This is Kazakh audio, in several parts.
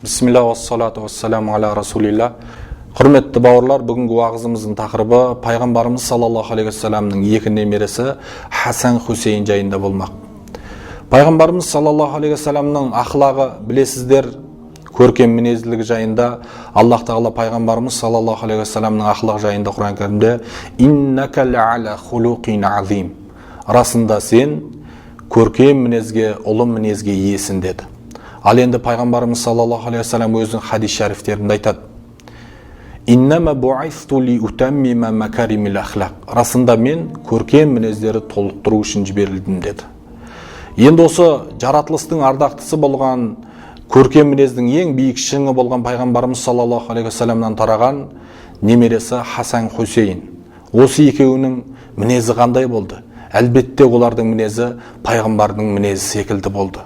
Бисмилля, уассалату уассаламу аля расулилля. Құрметті бауырлар, бүгінгі уағызымыздың тақырыбы пайғамбарымыз саллаллаху алейхи уассаламның екі немересі Хасан, Хусейн жайында болмақ. Пайғамбарымыз саллаллаху алейхи уассаламның ақлағы, білесіздер, көркем мінезділігі жайында Аллах Тағала пайғамбарымыз саллаллаху алейхи уассаламның ақлағы жайында Құран кәрімде: «Иннака ла'ала хулуқин азим», расында сен көркем мінезге, ұлы мінезге иесің деді. Ал енді пайғамбарымыз саллаллаху алейхи уассалам өзінің хадис шәрифтерінде айтады: «Иннама бу'исту ли утаммима макаримил ахлақ», расында мен көркем мінездерді толықтыру үшін жіберілдім деді. Енді осы жаратылыстың ардақтысы болған, көркем мінездің ең биік шыңы болған пайғамбарымыз саллаллаху алейхи уассаламнан тараған немересі Хасан, Хусейн, осы екеуінің мінезі қандай болды? Әлбетте, олардың мінезі пайғамбардың мінезі секілді болды.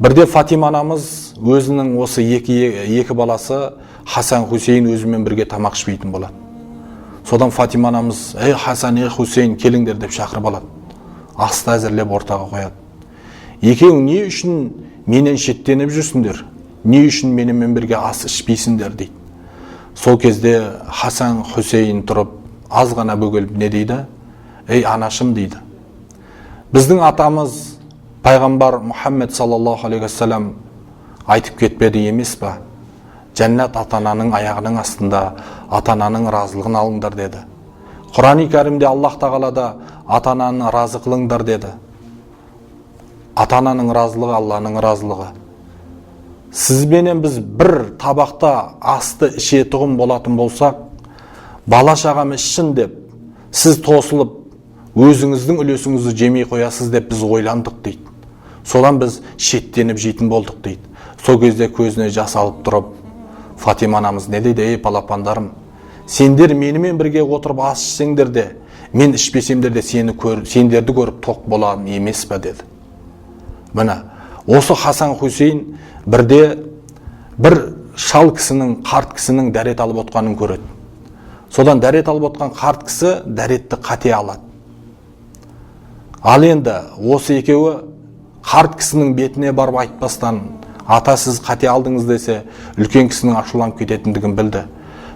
Бірде Фатима анамыз өзінің осы екі баласы Хасан, Хусейн өзімен бірге тамақ ішпейтін болады. Содан Фатима анамыз: «Ей, Хасан, ей, Хусейн, келіңдер», – деп шақырып алады. Асты әзірлеп, ортаға қояды. «Екеуің не үшін менен шеттеніп жүрсіңдер? Не үшін менімен бірге ас ішпейсіңдер?» – дейді. Сол кезде Хасан, Хусейн тұрып, аз ғана бөгеліп, не дейді? «Ей, анашым, – дейді, – біздің атамыз пайғамбар Мұхаммед саллаллаху алейхи уассалам айтып кетпеді емес па? Жәннат ата ананың аяғының астында, ата ананың разылығын алыңдар деді. Құрани кәрімде Аллах Тағала да ата ананы разы қылыңдар деді. Ата ананың разылығы – Алланың разылығы. Сізбенен біз бір табақта асты ішетұғын болатын болсақ, бала шағам ішсін деп, сіз тосылып, өзіңіздің үлесіңізді жемей қоясыз деп біз ойландық», – дейді. «Содан біз шеттеніп жейтін болдық», – дейді. Сол кезде көзіне жас алып тұрып, Фатима анамыз не дейді? «Ей, балапандарым, сендер менімен бірге отырып ас ішсеңдер де, мен ішпесемдер де, сендерді көріп тоқ боламын емес па?» – деді. Міне, осы Хасан, Хусейн бірде бір шал кісінің, қарт кісінің дәрет алып отқанын көреді. Содан дәрет алып отқан қарт кісі дәретті қате алады. Ал енді осы екеуі қарт кісінің бетіне барып айтпастан, «Ата, сіз қате алдыңыз» десе, үлкен кісінің ашуланып кететіндігін білді.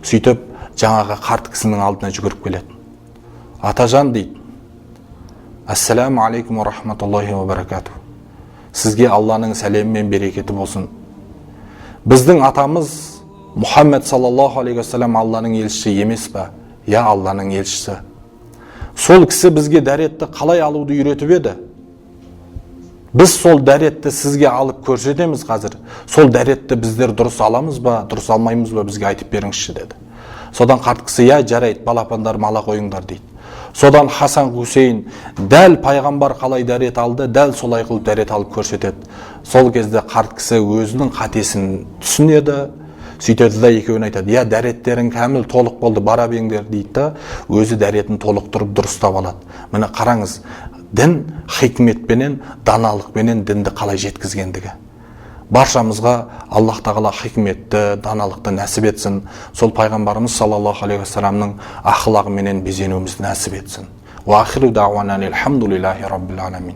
Сөйтіп, жаңағы қарт кісінің алдына жүгіріп келеді. «Атажан, – дейді, – ассаламу алейкум уа рахматуллахи уа баракату, сізге Алланың сәлемі мен берекеті болсын. Біздің атамыз Мұхаммед саллаллаху алейхи уассалам Алланың елшісі емес па?» «Иә, Алланың елшісі». «Сол кісі бізге дәретті қалай алуды үйретіп еді. Біз сол дәретті сізге алып көрсетеміз қазір. Сол дәретті біздер дұрыс аламыз ба, дұрыс алмаймыз ба, бізге айтып беріңізші», – деді. Содан қарт кісі: «Иә, жарайды, балапандарым, ала қойыңдар», – дейді. Содан Хасан, Хусейн дәл пайғамбар қалай дәрет алды, дәл солай қылып дәрет алып көрсетеді. Сол кезде қарт кісі өзінің қатесін түсінеді. Сөйтеді да, екеуіне айтады: «Иә, дәреттерің кәміл, толық болды, бара беріңдер», – дейді да, өзі дәретін толықтырып, дұрыстап алады. Міне, қараңыз, дін хикметпенен, даналықпенен дінді қалай жеткізгендігі. Баршамызға Аллах Тағала хикметті, даналықты нәсіп етсін. Сол пайғамбарымыз саллаллаху алейхи уассаламның ақылағыменен безенуімізді нәсіп етсін. Уа ахиру дауана альхамдулиллахи раббил аламин.